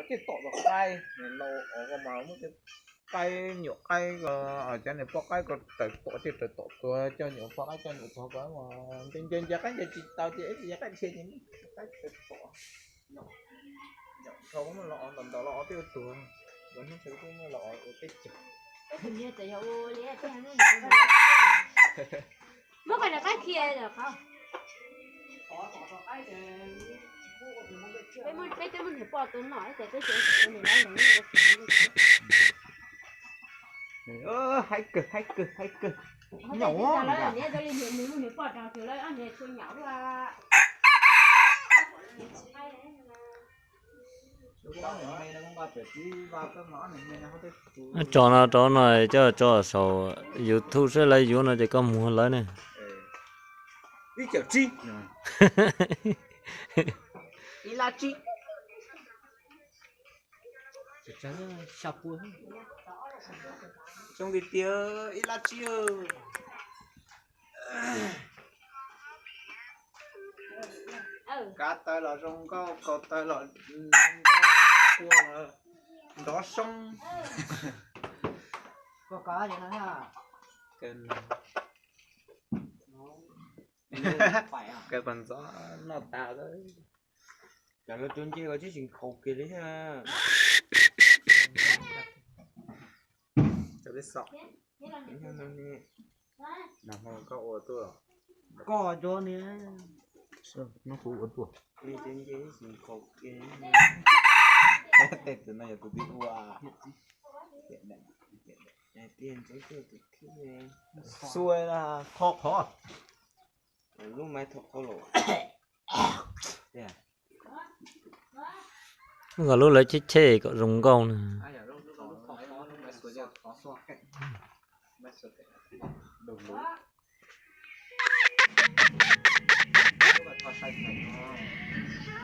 Tej tom los qaib, los os mas muab tej qaib nyuam qaib ko, cov niag poj qaib ko raws tom tej raws tom tuag, coj nyuam poj qaib coj nyuam tuag ko, nce nce nce qaib nce tsis tau ces ib yam qaib dhia ces muab qaib raws tom. Dhau muab los os ntau ntau los os peb ua tuag, los hnub twg kuj muab los os ua peb caug. Muab qhov niag qaib qhia qhov. Peb twb muab niag poj tus nom ib ces peb tsis ua niam lawv. Haib kawg, haib kawg, haib kawg. Nyaum li niag poj rog tug lawv ob niag txhua nyaum lawm. Tso no rau no coj tso saum YouTube saib lawv yuav no ces koj muag lawv ne. Ib cawm tsib. Ib lab tsib. Xyoo tiag tiag ib lab tsib. Kav taw los zoo nkauj, kaus taw los nkauj, kua los nrov soob. Kaw pag ntxov noj tas. Cov lawv tuav nce los tsis tsis nkhaus kiag li thiab. Koj ua tuaj. Koj cov ni. Nub kuv ua tuaj. Tej tus no yog tus twg ua? Xua na, tho qhov. Lub maiv tho qhov los. Nkawd lub lawv cheb cheb kom zoo nkauj na.